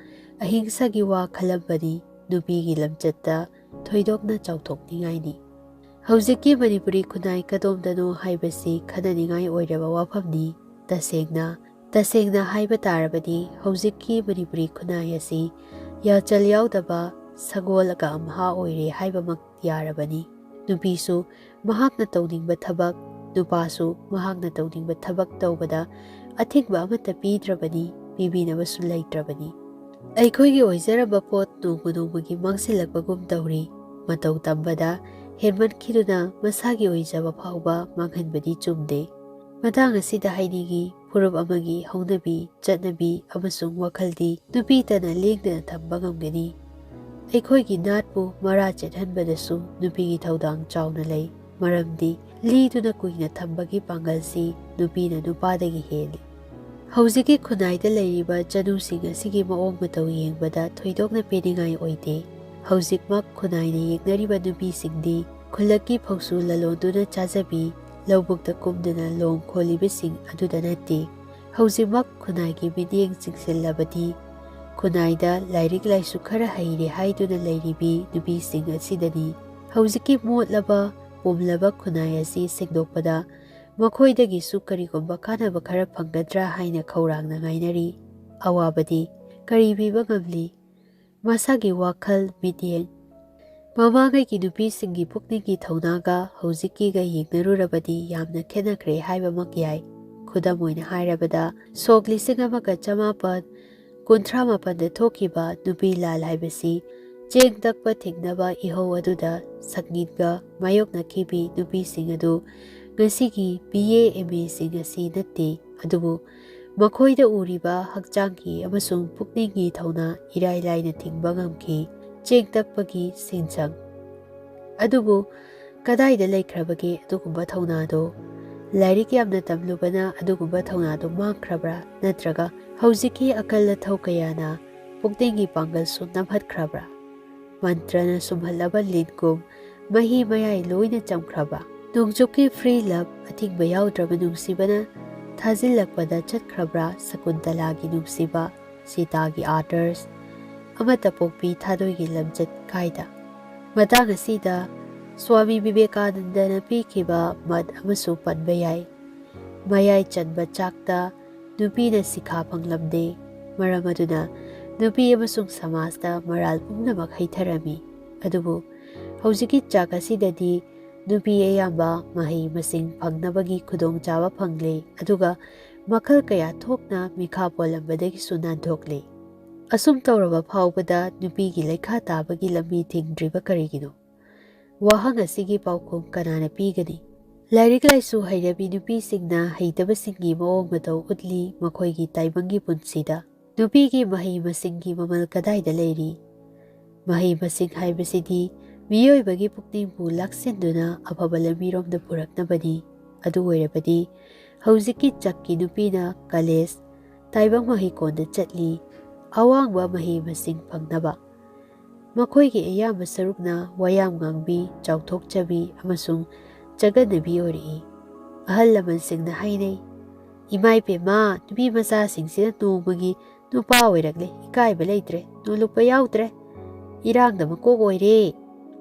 ꯑꯍꯤꯡꯁꯥꯒꯤ ꯋꯥ ꯈꯜꯂꯝꯕꯅꯤ꯫ ꯅꯨꯄꯤꯒꯤ ꯂꯝꯆꯠꯇ ꯊꯣꯏꯗꯣꯛꯅ ꯆꯥꯎꯊꯣꯛꯅꯤꯡꯉꯥꯏꯅꯤ꯫ ꯍꯧꯖꯤꯛꯀꯤ ꯃꯅꯤꯄꯨꯔꯤ ꯈꯨꯟꯅꯥꯏ ꯀꯗꯣꯝꯗꯅꯣ ꯍꯥꯏꯕꯁꯤ ꯈꯟꯅꯅꯤꯡꯉꯥꯏ ꯑꯣꯏꯔꯕ ꯋꯥꯐꯝꯅꯤ꯫ ꯇꯁꯦꯡꯅ, ꯇꯁꯦꯡꯅ ꯍꯥꯏꯕ ꯇꯥꯔꯕꯗꯤ ꯍꯧꯖꯤꯛꯀꯤ ꯃꯅꯤꯄꯨꯔꯤ ꯈꯨꯟꯅꯥꯏ ꯑꯁꯤ ꯌꯥꯆꯜ ꯌꯥꯎꯗꯕ ꯁꯒꯣꯜꯒ ꯑꯝꯍꯥ ꯑꯣꯏꯔꯦ ꯍꯥꯏꯕꯃꯛ ꯌꯥꯔꯕꯅꯤ꯫ ꯅꯨꯄꯤꯁꯨ ꯃꯍꯥꯛꯅ ꯇꯧꯅꯤꯡꯕ ꯊꯕꯛ, ꯅꯨꯄꯥꯁꯨ ꯃꯍꯥꯛꯅ ꯇꯧꯅꯤꯡꯕ ꯊꯕꯛ ꯇꯧꯕꯗ ꯑꯊꯤꯡꯕ ꯑꯃꯠꯇ ꯄꯤꯗ꯭ꯔꯕꯅꯤ, ꯄꯤꯕꯤꯅꯕꯁꯨ ꯂꯩꯇ꯭ꯔꯕꯅꯤ꯫ ꯑꯩꯈꯣꯏꯒꯤ ꯑꯣꯏꯖꯔꯝꯕ ꯄꯣꯠ ꯅꯣꯡꯃ ꯅꯣꯡꯃꯒꯤ ꯃꯥꯡꯁꯤꯜꯂꯛꯄꯒꯨꯝ ꯇꯧꯔꯤ꯫ ꯃꯇꯧ ꯇꯝꯕꯗ ꯍꯦꯟꯃꯟꯈꯤꯗꯨꯅ ꯃꯁꯥꯒꯤ ꯑꯣꯏꯖꯕ ꯐꯥꯎꯕ ꯃꯥꯡꯍꯟꯕꯗꯤ ꯆꯨꯝꯗꯦ꯫ ꯃꯇꯥꯡ ꯑꯁꯤꯗ ꯍꯥꯏꯅꯤꯡꯏ, ꯐꯨꯔꯨꯞ ꯑꯃꯒꯤ ꯍꯧꯅꯕꯤ, ꯆꯠꯅꯕꯤ ꯑꯃꯁꯨꯡ ꯋꯥꯈꯜꯗꯤ ꯅꯨꯄꯤꯇꯅ ꯂꯦꯡꯗꯅ ꯊꯝꯕ ꯉꯝꯒꯅꯤ꯫ ꯑꯩꯈꯣꯏꯒꯤ ꯅꯥꯠꯄꯨ ꯃꯔꯥ ꯆꯦꯠꯍꯟꯕꯗꯁꯨ ꯅꯨꯄꯤꯒꯤ ꯊꯧꯗꯥꯡ ꯆꯥꯎꯅ ꯂꯩ, ꯃꯔꯝꯗꯤ ꯂꯤꯗꯨꯅ ꯀꯨꯏꯅ ꯊꯝꯕꯒꯤ ꯄꯥꯡꯒꯜꯁꯤ ꯅꯨꯄꯤꯅ ꯅꯨꯄꯥꯗꯒꯤ ꯍꯦꯜꯂꯤ꯫ ꯍꯧꯖꯤꯛꯀꯤ ꯈꯨꯟꯅꯥꯏꯗ ꯂꯩꯔꯤꯕ ꯆꯅꯨꯁꯤꯡ ꯑꯁꯤꯒꯤ ꯃꯑꯣꯡ ꯃꯇꯧ ꯌꯦꯡꯕꯗ ꯊꯣꯏꯗꯣꯛꯅ ꯄꯦꯟꯅꯤꯡꯉꯥꯏ ꯑꯣꯏꯗꯦ꯫ ꯍꯧꯖꯤꯛꯃꯛ ꯈꯨꯟꯅꯥꯏꯅ ꯌꯦꯡꯅꯔꯤꯕ ꯅꯨꯄꯤꯁꯤꯡꯗꯤ ꯈꯨꯜꯂꯛꯀꯤ ꯐꯧꯁꯨ ꯂꯂꯣꯟꯗꯨꯅ ꯆꯥꯖꯕꯤ, ꯂꯧꯕꯨꯛꯇ ꯀꯨꯝꯗꯨꯅ ꯂꯣꯡ ꯈꯣꯜꯂꯤꯕꯁꯤꯡ ꯑꯗꯨꯗ ꯅꯠꯇꯦ꯫ ꯍꯧꯖꯤꯛꯃꯛ ꯈꯨꯟꯅꯥꯏꯒꯤ ꯃꯤꯠꯌꯦꯡ ꯆꯤꯡꯁꯤꯜꯂꯕꯗꯤ ꯈꯨꯟꯅꯥꯏꯗ ꯂꯥꯏꯔꯤꯛ ꯂꯥꯏꯁꯨ ꯈꯔ ꯍꯩꯔꯦ ꯍꯥꯏꯗꯨꯅ ꯂꯩꯔꯤꯕꯤ ꯅꯨꯄꯤꯁꯤꯡ ꯑꯁꯤꯗꯅꯤ꯫ ꯍꯧꯖꯤꯛꯀꯤ ꯃꯣꯠꯂꯕ ꯄꯨꯝꯂꯕ ꯈꯨꯟꯅꯥꯏ ꯑꯁꯤ ꯁꯦꯡꯗꯣꯛꯄꯗ ꯃꯈꯣꯏꯗꯒꯤꯁꯨ ꯀꯔꯤꯒꯨꯝꯕ ꯀꯥꯟꯅꯕ ꯈꯔ ꯐꯪꯒꯗ꯭ꯔꯥ ꯍꯥꯏꯅ ꯈꯧꯔꯥꯡꯅ ꯉꯥꯏꯅꯔꯤ꯫ ꯑꯋꯥꯕꯗꯤ ꯀꯔꯤ ꯄꯤꯕ ꯉꯝꯂꯤ? ꯃꯁꯥꯒꯤ ꯋꯥꯈꯜ, ꯃꯤꯠꯌꯦꯡ꯫ ꯃꯃꯥꯡꯉꯩꯒꯤ ꯅꯨꯄꯤꯁꯤꯡꯒꯤ ꯄꯨꯛꯅꯤꯡꯒꯤ ꯊꯧꯅꯥꯒ ꯍꯧꯖꯤꯛꯀꯤꯒ ꯌꯦꯡꯅꯔꯨꯔꯕꯗꯤ ꯌꯥꯝꯅ ꯈꯦꯠꯅꯈ꯭ꯔꯦ ꯍꯥꯏꯕꯃꯛ ꯌꯥꯏ꯫ ꯈꯨꯗꯝ ꯑꯣꯏꯅ ꯍꯥꯏꯔꯕꯗ, ꯁꯣꯛ ꯂꯤꯁꯤꯡ ꯑꯃꯒ ꯆꯃꯥꯄꯟ ꯀꯨꯟꯊ꯭ꯔꯥ ꯃꯥꯄꯟꯗ ꯊꯣꯛꯈꯤꯕ ꯅꯨꯄꯤ ꯂꯥꯜ ꯍꯥꯏꯕꯁꯤ ꯆꯦꯡ ꯇꯛꯄ ꯊꯤꯡꯅꯕ ꯏꯍꯧ ꯑꯗꯨꯗ ꯁꯛꯅꯤꯟꯒ ꯃꯥꯌꯣꯛꯅꯈꯤꯕꯤ ꯅꯨꯄꯤꯁꯤꯡ ꯑꯗꯨ ꯉꯁꯤꯒꯤ ꯕꯤ ꯑꯦ ꯑꯦꯝ ꯑꯦꯁꯤꯡ ꯑꯁꯤ ꯅꯠꯇꯦ, ꯑꯗꯨꯕꯨ ꯃꯈꯣꯏꯗ ꯎꯔꯤꯕ ꯍꯛꯆꯥꯡꯒꯤ ꯑꯃꯁꯨꯡ ꯄꯨꯛꯅꯤꯡꯒꯤ ꯊꯧꯅꯥ ꯏꯔꯥꯏ ꯂꯥꯏꯅ ꯊꯤꯡꯕ ꯉꯝꯈꯤ꯫ ꯆꯦꯡ ꯇꯛꯄꯒꯤ ꯁꯤꯟꯁꯪ꯫ ꯑꯗꯨꯕꯨ ꯀꯗꯥꯏꯗ ꯂꯩꯈ꯭ꯔꯕꯒꯦ ꯑꯗꯨꯒꯨꯝꯕ ꯊꯧꯅꯥꯗꯣ? ꯂꯥꯏꯔꯤꯛ ꯌꯥꯝꯅ ꯇꯝꯂꯨꯕꯅ ꯑꯗꯨꯒꯨꯝꯕ ꯊꯧꯅꯥꯗꯣ ꯃꯥꯡꯈ꯭ꯔꯕ꯭ꯔꯥ? ꯅꯠꯇ꯭ꯔꯒ ꯍꯧꯖꯤꯛꯀꯤ ꯑꯀꯜ ꯑꯊꯧ ꯀꯌꯥꯅ ꯄꯨꯛꯅꯤꯡꯒꯤ ꯄꯥꯡꯒꯜꯁꯨ ꯅꯝꯍꯠꯈ꯭ꯔꯕ꯭ꯔꯥ? ꯃꯟꯇ꯭ꯔꯅ ꯁꯨꯝꯍꯜꯂꯕ ꯂꯤꯟꯒꯨꯝ ꯃꯍꯤ ꯃꯌꯥꯏ ꯂꯣꯏꯅ ꯆꯝꯈ꯭ꯔꯕ? ꯅꯣꯡꯆꯨꯞꯀꯤ free love, ꯑꯊꯤꯡꯕ ꯌꯥꯎꯗ꯭ꯔꯕ ꯅꯨꯡꯁꯤꯕꯅ ꯊꯥꯖꯤꯜꯂꯛꯄꯗ ꯆꯠꯈ꯭ꯔꯕ꯭ꯔꯥ? ꯁꯀꯨꯟꯇꯂꯥꯒꯤ ꯅꯨꯡꯁꯤꯕ, ꯁꯤꯇꯥꯒꯤ ꯑꯥꯗꯔꯁ, ꯑꯃꯠꯇ ꯄꯣꯛꯄꯤ ꯊꯥꯗꯣꯏꯒꯤ ꯂꯝꯆꯠ ꯀꯥꯏꯗ? ꯃꯇꯥꯡ ꯑꯁꯤꯗ ꯁ꯭ꯋꯥꯃꯤ ꯕꯤꯕꯦꯀꯥꯅꯟꯗꯅ ꯄꯤꯈꯤꯕ ꯃꯠ ꯑꯃꯁꯨ ꯄꯟꯕ ꯌꯥꯏ꯫ ꯃꯌꯥꯏ ꯆꯟꯕ ꯆꯥꯛꯇ ꯅꯨꯄꯤꯅ ꯁꯤꯈꯥ ꯐꯪꯂꯝꯗꯦ꯫ ꯃꯔꯝ ꯑꯗꯨꯅ ꯅꯨꯄꯤ ꯑꯃꯁꯨꯡ ꯁꯃꯥꯖꯇ ꯃꯔꯥꯜ ꯄꯨꯝꯅꯃꯛ ꯍꯩꯊꯔꯝꯃꯤ꯫ ꯑꯗꯨꯕꯨ ꯍꯧꯖꯤꯛꯀꯤ ꯆꯥꯛ ꯑꯁꯤꯗꯗꯤ ꯅꯨꯄꯤ ꯑꯌꯥꯝꯕ ꯃꯍꯩ ꯃꯁꯤꯡ ꯐꯪꯅꯕꯒꯤ ꯈꯨꯗꯣꯡꯆꯥꯕ ꯐꯪꯂꯦ, ꯑꯗꯨꯒ ꯃꯈꯜ ꯀꯌꯥ ꯊꯣꯛꯅ ꯃꯤꯈꯥ ꯄꯣꯜꯂꯝꯕꯗꯒꯤꯁꯨ ꯅꯥꯟꯊꯣꯛꯂꯦ꯫ ꯑꯁꯨꯝ ꯇꯧꯔꯕ ꯐꯥꯎꯕꯗ ꯅꯨꯄꯤꯒꯤ ꯂꯩꯈꯥ ꯇꯥꯕꯒꯤ ꯂꯝꯕꯤ ꯊꯤꯡꯗ꯭ꯔꯤꯕ ꯀꯔꯤꯒꯤꯅꯣ? ꯋꯥꯍꯪ ꯑꯁꯤꯒꯤ ꯄꯥꯎꯈꯨꯝ ꯀꯅꯥꯅ ꯄꯤꯒꯅꯤ? ꯂꯥꯏꯔꯤꯛ ꯂꯥꯏꯁꯨ ꯍꯩꯔꯕꯤ ꯅꯨꯄꯤꯁꯤꯡꯅ ꯍꯩꯇꯕꯁꯤꯡꯒꯤ ꯃꯑꯣꯡ ꯃꯇꯧ ꯎꯠꯂꯤ ꯃꯈꯣꯏꯒꯤ ꯇꯥꯏꯕꯪꯒꯤ ꯄꯨꯟꯁꯤꯗ꯫ ꯅꯨꯄꯤꯒꯤ ꯃꯍꯩ ꯃꯁꯤꯡꯒꯤ ꯃꯃꯜ ꯀꯗꯥꯏꯗ ꯂꯩꯔꯤ? ꯃꯍꯩ ꯃꯁꯤꯡ ꯍꯥꯏꯕꯁꯤꯗꯤ ꯃꯤꯑꯣꯏꯕꯒꯤ ꯄꯨꯛꯅꯤꯡꯕꯨ ꯂꯥꯛꯁꯤꯟꯗꯨꯅ ꯑꯐꯕ ꯂꯝꯕꯤꯔꯣꯝꯗ ꯄꯨꯔꯛꯅꯕꯅꯤ꯫ ꯑꯗꯨ ꯑꯣꯏꯔꯕꯗꯤ ꯍꯧꯖꯤꯛꯀꯤ ꯆꯛꯀꯤ ꯅꯨꯄꯤꯅ ꯀꯂꯦꯖ, ꯇꯥꯏꯕꯪ ꯃꯍꯩꯀꯣꯟꯗ ꯆꯠꯂꯤ, ꯑꯋꯥꯡꯕ ꯃꯍꯩ ꯃꯁꯤꯡ ꯐꯪꯅꯕ꯫ ꯃꯈꯣꯏꯒꯤ ꯑꯌꯥꯝꯕ ꯁꯔꯨꯛꯅ ꯋꯥꯌꯥꯝ ꯉꯥꯡꯕꯤ, ꯆꯥꯎꯊꯣꯛꯆꯕꯤ ꯑꯃꯁꯨꯡ ꯆꯒꯠꯅꯕꯤ ꯑꯣꯏꯔꯛꯏ꯫ ꯑꯍꯜ ꯂꯃꯟꯁꯤꯡꯅ ꯍꯥꯏꯅꯩ, "ꯏꯃꯥ ꯏꯕꯦꯝꯃ, ꯅꯨꯄꯤ ꯃꯆꯥꯁꯤꯡꯁꯤꯅ ꯅꯣꯡꯃꯒꯤ ꯅꯨꯄꯥ ꯑꯣꯏꯔꯛꯂꯦ, ꯏꯀꯥꯏꯕ ꯂꯩꯇ꯭ꯔꯦ, ꯅꯣꯂꯨꯛꯄ ꯌꯥꯎꯗ꯭ꯔꯦ, ꯏꯔꯥꯡꯗ ꯃꯀꯣꯛ ꯑꯣꯏꯔꯦ"꯫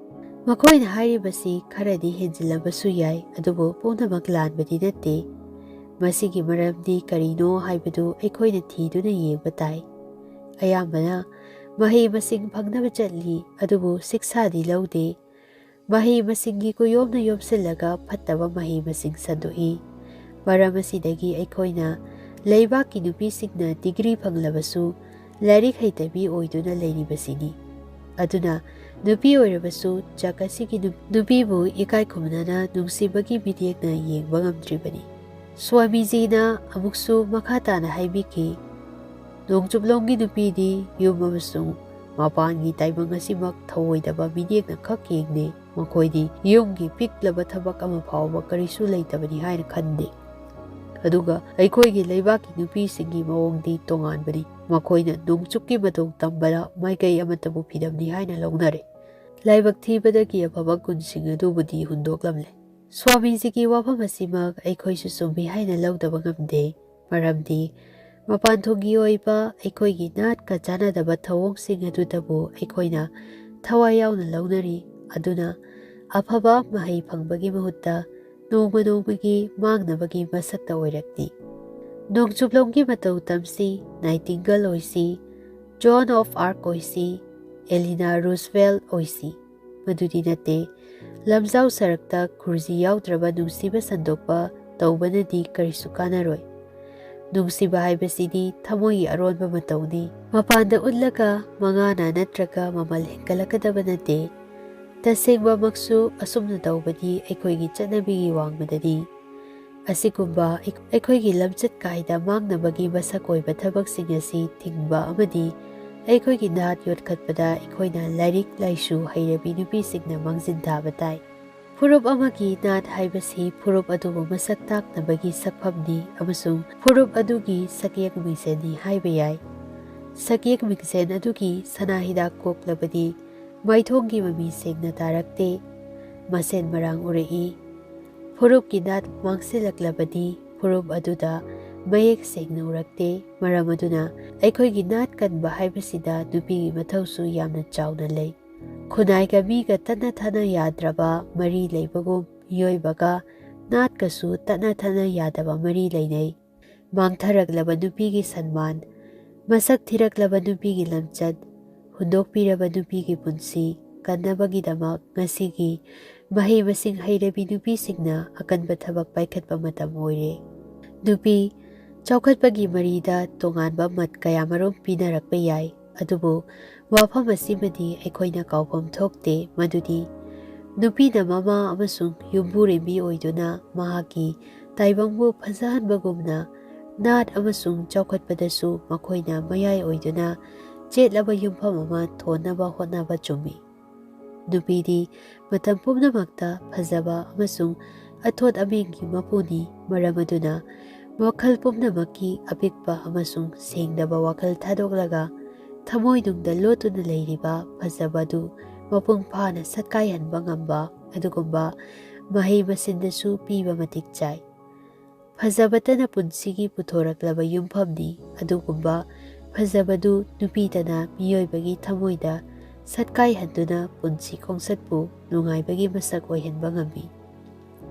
ꯃꯈꯣꯏꯅ ꯍꯥꯏꯔꯤꯕꯁꯤ ꯈꯔꯗꯤ ꯍꯦꯟꯖꯤꯜꯂꯕꯁꯨ ꯌꯥꯏ, ꯑꯗꯨꯕꯨ ꯄꯨꯝꯅꯃꯛ ꯂꯥꯟꯕꯗꯤ ꯅꯠꯇꯦ꯫ ꯃꯁꯤꯒꯤ ꯃꯔꯝꯗꯤ ꯀꯔꯤꯅꯣ ꯍꯥꯏꯕꯗꯨ ꯑꯩꯈꯣꯏꯅ ꯊꯤꯗꯨꯅ ꯌꯦꯡꯕ ꯇꯥꯏ꯫ ꯑꯌꯥꯝꯕꯅ ꯃꯍꯩ ꯃꯁꯤꯡ ꯐꯪꯅꯕ ꯆꯠꯂꯤ, ꯑꯗꯨꯕꯨ ꯁꯤꯛꯁꯥꯗꯤ ꯂꯧꯗꯦ꯫ ꯃꯍꯩ ꯃꯁꯤꯡꯒꯤ ꯀꯨꯌꯣꯝꯅ ꯌꯣꯝꯁꯤꯜꯂꯒ ꯐꯠꯇꯕ ꯃꯍꯩ ꯃꯁꯤꯡ ꯁꯟꯗꯣꯛꯏ꯫ ꯃꯔꯝ ꯑꯁꯤꯗꯒꯤ ꯑꯩꯈꯣꯏꯅ ꯂꯩꯕꯥꯛꯀꯤ ꯅꯨꯄꯤꯁꯤꯡꯅ ꯗꯤꯒ꯭ꯔꯤ ꯐꯪꯂꯕꯁꯨ ꯂꯥꯏꯔꯤꯛ ꯍꯩꯇꯕꯤ ꯑꯣꯏꯗꯨꯅ ꯂꯩꯔꯤꯕꯁꯤꯅꯤ꯫ ꯑꯗꯨꯅ ꯅꯨꯄꯤ ꯑꯣꯏꯔꯕꯁꯨ ꯖꯒ ꯑꯁꯤꯒꯤ ꯅꯨ-, ꯅꯨꯄꯤꯕꯨ ꯏꯀꯥꯏ ꯈꯨꯝꯅꯅ ꯅꯨꯡꯁꯤꯕꯒꯤ ꯃꯤꯠꯌꯦꯡꯅ ꯌꯦꯡꯕ ꯉꯝꯗ꯭ꯔꯤꯕꯅꯤ꯫ ꯁ꯭ꯋꯥꯃꯤꯖꯤꯅ ꯑꯃꯨꯛꯁꯨ ꯃꯈꯥ ꯇꯥꯅ ꯍꯥꯏꯕꯤꯈꯤ, "ꯅꯣꯡꯆꯨꯞꯂꯣꯝꯒꯤ ꯅꯨꯄꯤꯗꯤ ꯌꯨꯝ ꯑꯃꯁꯨꯡ ꯃꯄꯥꯟꯒꯤ ꯇꯥꯏꯕꯪ ꯑꯁꯤꯃꯛ ꯊꯧꯑꯣꯏꯗꯕ ꯃꯤꯠꯌꯦꯡꯅ ꯈꯛ ꯌꯦꯡꯂꯤ꯫ ꯃꯈꯣꯏꯗꯤ ꯌꯨꯝꯒꯤ ꯄꯤꯛꯂꯕ ꯊꯕꯛ ꯑꯃ ꯐꯥꯎꯕ ꯀꯔꯤꯁꯨ ꯂꯩꯇꯕꯅꯤ ꯍꯥꯏꯅ ꯈꯟꯗꯦ꯫ ꯑꯗꯨꯒ ꯑꯩꯈꯣꯏꯒꯤ ꯂꯩꯕꯥꯛꯀꯤ ꯅꯨꯄꯤꯁꯤꯡꯒꯤ ꯃꯑꯣꯡꯗꯤ ꯇꯣꯉꯥꯟꯕꯅꯤ꯫ ꯃꯈꯣꯏꯅ ꯅꯣꯡꯆꯨꯞꯀꯤ ꯃꯇꯧ ꯇꯝꯕꯗ ꯃꯥꯏꯀꯩ ꯑꯃꯠꯇꯕꯨ ꯐꯤꯗꯝꯅꯤ ꯍꯥꯏꯅ ꯂꯧꯅꯔꯦ꯫ ꯂꯥꯏꯕꯛ ꯊꯤꯕꯗꯒꯤ ꯑꯐꯕ ꯒꯨꯟꯁꯤꯡ ꯑꯗꯨꯕꯨꯗꯤ ꯍꯨꯟꯗꯣꯛꯂꯝꯂꯦ꯫" ꯁ꯭ꯋꯥꯃꯤꯖꯤꯒꯤ ꯋꯥꯐꯝ ꯑꯁꯤꯃꯛ ꯑꯩꯈꯣꯏꯁꯨ ꯆꯨꯝꯃꯤ ꯍꯥꯏꯅ ꯂꯧꯗꯕ ꯉꯝꯗꯦ꯫ ꯃꯔꯝꯗꯤ ꯃꯄꯥꯟ ꯊꯣꯡꯒꯤ ꯑꯣꯏꯕ ꯑꯩꯈꯣꯏꯒꯤ ꯅꯥꯠꯀ ꯆꯥꯟꯅꯗꯕ ꯊꯧꯑꯣꯡꯁꯤꯡ ꯑꯗꯨꯗꯕꯨ ꯑꯩꯈꯣꯏꯅ ꯊꯋꯥꯏ ꯌꯥꯎꯅ ꯂꯧꯅꯔꯤ꯫ ꯑꯗꯨꯅ ꯑꯐꯕ ꯃꯍꯩ ꯐꯪꯕꯒꯤ ꯃꯍꯨꯠꯇ ꯅꯣꯡꯃ ꯅꯣꯡꯃꯒꯤ ꯃꯥꯡꯅꯕꯒꯤ ꯃꯁꯛꯇ ꯑꯣꯏꯔꯛꯂꯤ꯫ ꯅꯣꯡꯆꯨꯞꯂꯣꯝꯒꯤ ꯃꯇꯧ ꯇꯝꯁꯤ, ꯅꯥꯏꯇꯤꯡꯒꯜ ꯑꯣꯏꯁꯤ, ꯖꯣꯟ ꯑꯣꯐ ꯑꯥꯔꯛ ꯑꯣꯏꯁꯤ, ꯑꯦꯂꯤꯅꯥ ꯔꯨꯖꯋꯦꯜ ꯑꯣꯏꯁꯤ꯫ ꯃꯗꯨꯗꯤ ꯅꯠꯇꯦ꯫ ꯂꯝꯖꯥꯎ ꯁꯔꯛꯇ ꯈꯨꯔꯖꯤ ꯌꯥꯎꯗ꯭ꯔꯕ ꯅꯨꯡꯁꯤꯕ ꯁꯟꯗꯣꯛꯄ ꯇꯧꯕꯅꯗꯤ ꯀꯔꯤꯁꯨ ꯀꯥꯟꯅꯔꯣꯏ꯫ ꯅꯨꯡꯁꯤꯕ ꯍꯥꯏꯕꯁꯤꯗꯤ ꯊꯃꯣꯏꯒꯤ ꯑꯔꯣꯟꯕ ꯃꯇꯧꯅꯤ꯫ ꯃꯄꯥꯟꯗ ꯎꯠꯂꯒ ꯃꯉꯥꯅ ꯅꯠꯇ꯭ꯔꯒ ꯃꯃꯜ ꯍꯦꯟꯒꯠꯂꯛꯀꯗꯕ ꯅꯠꯇꯦ꯫ ꯇꯁꯦꯡꯕꯃꯛꯁꯨ ꯑꯁꯨꯝꯅ ꯇꯧꯕꯗꯤ ꯑꯩꯈꯣꯏꯒꯤ ꯆꯠꯅꯕꯤꯒꯤ ꯋꯥꯡꯃꯗꯅꯤ꯫ ꯑꯁꯤꯒꯨꯝꯕ ꯑꯩ-, ꯑꯩꯈꯣꯏꯒꯤ ꯂꯝꯆꯠ ꯀꯥꯏꯗ ꯃꯥꯡꯅꯕꯒꯤ ꯃꯁꯛ ꯑꯣꯏꯕ ꯊꯕꯛꯁꯤꯡ ꯑꯁꯤ ꯊꯤꯡꯕ ꯑꯃꯗꯤ ꯑꯩꯈꯣꯏꯒꯤ ꯅꯥꯠ ꯌꯣꯠꯈꯠꯄꯗ ꯑꯩꯈꯣꯏꯅ ꯂꯥꯏꯔꯤꯛ ꯂꯥꯏꯁꯨ ꯍꯩꯔꯕꯤ ꯅꯨꯄꯤꯁꯤꯡꯅ ꯃꯥꯡꯖꯤꯟ ꯊꯥꯕ ꯇꯥꯏ꯫ ꯐꯨꯔꯨꯞ ꯑꯃꯒꯤ ꯅꯥꯠ ꯍꯥꯏꯕꯁꯤ ꯐꯨꯔꯨꯞ ꯑꯗꯨꯕꯨ ꯃꯁꯛ ꯇꯥꯛꯅꯕꯒꯤ ꯁꯛꯐꯝꯅꯤ ꯑꯃꯁꯨꯡ ꯐꯨꯔꯨꯞ ꯑꯗꯨꯒꯤ ꯁꯛꯌꯦꯛ ꯃꯤꯡꯁꯦꯟꯅꯤ ꯍꯥꯏꯕ ꯌꯥꯏ꯫ ꯁꯛꯌꯦꯛ ꯃꯤꯡꯁꯦꯟ ꯑꯗꯨꯒꯤ ꯁꯅꯥ ꯍꯤꯗꯥꯛ ꯀꯣꯛꯂꯕꯗꯤ ꯃꯥꯏꯊꯣꯡꯒꯤ ꯃꯃꯤ ꯁꯦꯡꯅ ꯇꯥꯔꯛꯇꯦ, ꯃꯁꯦꯟ ꯃꯔꯥꯡ ꯎꯔꯛꯏ꯫ ꯐꯨꯔꯨꯞꯀꯤ ꯅꯥꯠ ꯃꯥꯡꯁꯤꯜꯂꯛꯂꯕꯗꯤ ꯐꯨꯔꯨꯞ ꯑꯗꯨꯗ ꯃꯌꯦꯛ ꯁꯦꯡꯅ ꯎꯔꯛꯇꯦ꯫ ꯃꯔꯝ ꯑꯗꯨꯅ ꯑꯩꯈꯣꯏꯒꯤ ꯅꯥꯠ ꯀꯟꯕ ꯍꯥꯏꯕꯁꯤꯗ ꯅꯨꯄꯤꯒꯤ ꯃꯊꯧꯁꯨ ꯌꯥꯝꯅ ꯆꯥꯎꯅ ꯂꯩ꯫ ꯈꯨꯟꯅꯥꯏꯒ ꯃꯤꯒ ꯇꯠꯅ ꯊꯥꯅ ꯌꯥꯗ꯭ꯔꯕ ꯃꯔꯤ ꯂꯩꯕꯒꯨꯝ, ꯃꯤꯑꯣꯏꯕꯒ ꯅꯥꯠꯀꯁꯨ ꯇꯠꯅ ꯊꯥꯅ ꯌꯥꯗꯕ ꯃꯔꯤ ꯂꯩꯅꯩ꯫ ꯃꯥꯡꯊꯔꯛꯂꯕ ꯅꯨꯄꯤꯒꯤ ꯁꯟꯃꯥꯟ, ꯃꯁꯛ ꯊꯤꯔꯛꯂꯕ ꯅꯨꯄꯤꯒꯤ ꯂꯝꯆꯠ, ꯍꯨꯟꯗꯣꯛꯄꯤꯔꯕ ꯅꯨꯄꯤꯒꯤ ꯄꯨꯟꯁꯤ ꯀꯟꯅꯕꯒꯤꯗꯃꯛ ꯉꯁꯤꯒꯤ ꯃꯍꯩ ꯃꯁꯤꯡ ꯍꯩꯔꯕꯤ ꯅꯨꯄꯤꯁꯤꯡꯅ ꯑꯀꯟꯕ ꯊꯕꯛ ꯄꯥꯏꯈꯠꯄ ꯃꯇꯝ ꯑꯣꯏꯔꯦ꯫ ꯅꯨꯄꯤ ꯆꯥꯎꯈꯠꯄꯒꯤ ꯃꯔꯤꯗ ꯇꯣꯉꯥꯟꯕ ꯃꯠ ꯀꯌꯥꯃꯔꯨꯝ ꯄꯤꯅꯔꯛꯄ ꯌꯥꯏ, ꯑꯗꯨꯕꯨ ꯋꯥꯐꯝ ꯑꯁꯤꯃꯗꯤ ꯑꯩꯈꯣꯏꯅ ꯀꯥꯎꯐꯝ ꯊꯣꯛꯇꯦ, ꯃꯗꯨꯗꯤ ꯅꯨꯄꯤꯅ ꯃꯃꯥ ꯑꯃꯁꯨꯡ ꯌꯨꯝꯕꯨꯔꯦꯝꯕꯤ ꯑꯣꯏꯗꯨꯅ ꯃꯍꯥꯛꯀꯤ ꯇꯥꯏꯕꯪꯕꯨ ꯐꯖꯍꯟꯕꯒꯨꯝꯅ, ꯅꯥꯠ ꯑꯃꯁꯨꯡ ꯆꯥꯎꯈꯠꯄꯗꯁꯨ ꯃꯈꯣꯏꯅ ꯃꯌꯥꯏ ꯑꯣꯏꯗꯨꯅ ꯆꯦꯠꯂꯕ ꯌꯨꯝꯐꯝ ꯑꯃ ꯊꯣꯟꯅꯕ ꯍꯣꯠꯅꯕ ꯆꯨꯝꯃꯤ꯫ ꯅꯨꯄꯤꯗꯤ ꯃꯇꯝ ꯄꯨꯝꯅꯃꯛꯇ ꯐꯖꯕ ꯑꯃꯁꯨꯡ ꯑꯊꯣꯠ ꯑꯃꯦꯡꯒꯤ ꯃꯄꯨꯅꯤ, ꯃꯔꯝ ꯑꯗꯨꯅ ꯋꯥꯈꯜ ꯄꯨꯝꯅꯃꯛꯀꯤ ꯑꯄꯤꯛꯄ ꯑꯃꯁꯨꯡ ꯁꯦꯡꯗꯕ ꯋꯥꯈꯜ ꯊꯥꯗꯣꯛꯂꯒ ꯊꯃꯣꯏꯅꯨꯡꯗ ꯂꯣꯠꯇꯨꯅ ꯂꯩꯔꯤꯕ ꯐꯖꯕ ꯑꯗꯨ ꯃꯄꯨꯡ ꯐꯥꯅ ꯁꯠꯀꯥꯏꯍꯟꯕ ꯉꯝꯕ ꯑꯗꯨꯒꯨꯝꯕ ꯃꯍꯩ ꯃꯁꯤꯡꯗꯁꯨ ꯄꯤꯕ ꯃꯇꯤꯛ ꯆꯥꯏ꯫ ꯐꯖꯕꯇꯅ ꯄꯨꯟꯁꯤꯒꯤ ꯄꯨꯊꯣꯔꯛꯂꯕ ꯌꯨꯝꯐꯝꯅꯤ꯫ ꯑꯗꯨꯒꯨꯝꯕ ꯐꯖꯕꯗꯨ ꯅꯨꯄꯤꯇꯅ ꯃꯤꯑꯣꯏꯕꯒꯤ ꯊꯃꯣꯏꯗ ꯁꯠꯀꯥꯏꯍꯟꯗꯨꯅ ꯄꯨꯟꯁꯤ ꯈꯣꯡꯆꯠꯄꯨ ꯅꯨꯡꯉꯥꯏꯕꯒꯤ ꯃꯁꯛ ꯑꯣꯏꯍꯟꯕ ꯉꯝꯃꯤ꯫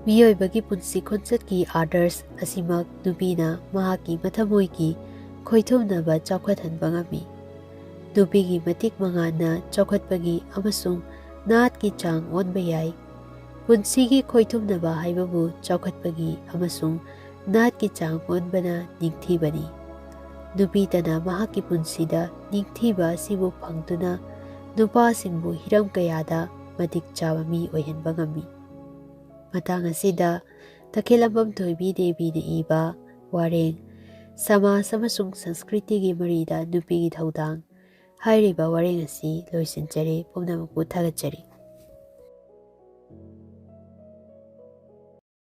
ꯃꯤꯑꯣꯏꯕꯒꯤ ꯄꯨꯟꯁꯤ ꯈꯣꯡꯆꯠꯀꯤ ꯑꯥꯗꯔꯁ ꯑꯁꯤꯃꯛ ꯅꯨꯄꯤꯅ ꯃꯍꯥꯛꯀꯤ ꯃꯊꯃꯣꯏꯒꯤ ꯈꯣꯏꯊꯨꯝꯅꯕ ꯆꯥꯎꯈꯠꯍꯟꯕ ꯉꯝꯃꯤ꯫ ꯅꯨꯄꯤꯒꯤ ꯃꯇꯤꯛ ꯃꯉꯥꯜꯅ ꯆꯥꯎꯈꯠꯄꯒꯤ ꯑꯃꯁꯨꯡ ꯅꯥꯠꯀꯤ ꯆꯥꯡ ꯑꯣꯟꯕ ꯌꯥꯏ꯫ ꯄꯨꯟꯁꯤꯒꯤ ꯈꯣꯏꯊꯨꯝꯅꯕ ꯍꯥꯏꯕꯕꯨ ꯆꯥꯎꯈꯠꯄꯒꯤ ꯑꯃꯁꯨꯡ ꯅꯥꯠꯀꯤ ꯆꯥꯡ ꯑꯣꯟꯕꯅ ꯅꯤꯡꯊꯤꯕꯅꯤ꯫ ꯅꯨꯄꯤꯇꯅ ꯃꯍꯥꯛꯀꯤ ꯄꯨꯟꯁꯤꯗ ꯅꯤꯡꯊꯤꯕ ꯑꯁꯤꯕꯨ ꯐꯪꯗꯨꯅ ꯅꯨꯄꯥꯁꯤꯡꯕꯨ ꯍꯤꯔꯝ ꯀꯌꯥꯗ ꯃꯇꯤꯛ ꯆꯥꯕ ꯃꯤ ꯑꯣꯏꯍꯟꯕ ꯉꯝꯃꯤ꯫ ꯃꯇꯥꯡ ꯑꯁꯤꯗ ꯇꯈꯦꯂꯝꯕꯝ ꯊꯣꯏꯕꯤ ꯗꯦꯕꯤꯅ ꯏꯕ ꯋꯥꯔꯦꯡ, ꯁꯃꯥꯖ ꯑꯃꯁꯨꯡ ꯁꯪꯁꯀ꯭ꯔꯤꯇꯤꯒꯤ ꯃꯔꯤꯗ ꯅꯨꯄꯤꯒꯤ ꯊꯧꯗꯥꯡ ꯍꯥꯏꯔꯤꯕ ꯋꯥꯔꯦꯡ ꯑꯁꯤ ꯂꯣꯏꯁꯤꯟꯖꯔꯦ꯫ ꯄꯨꯝꯅꯃꯛꯄꯨ ꯊꯥꯒꯠꯆꯔꯤ꯫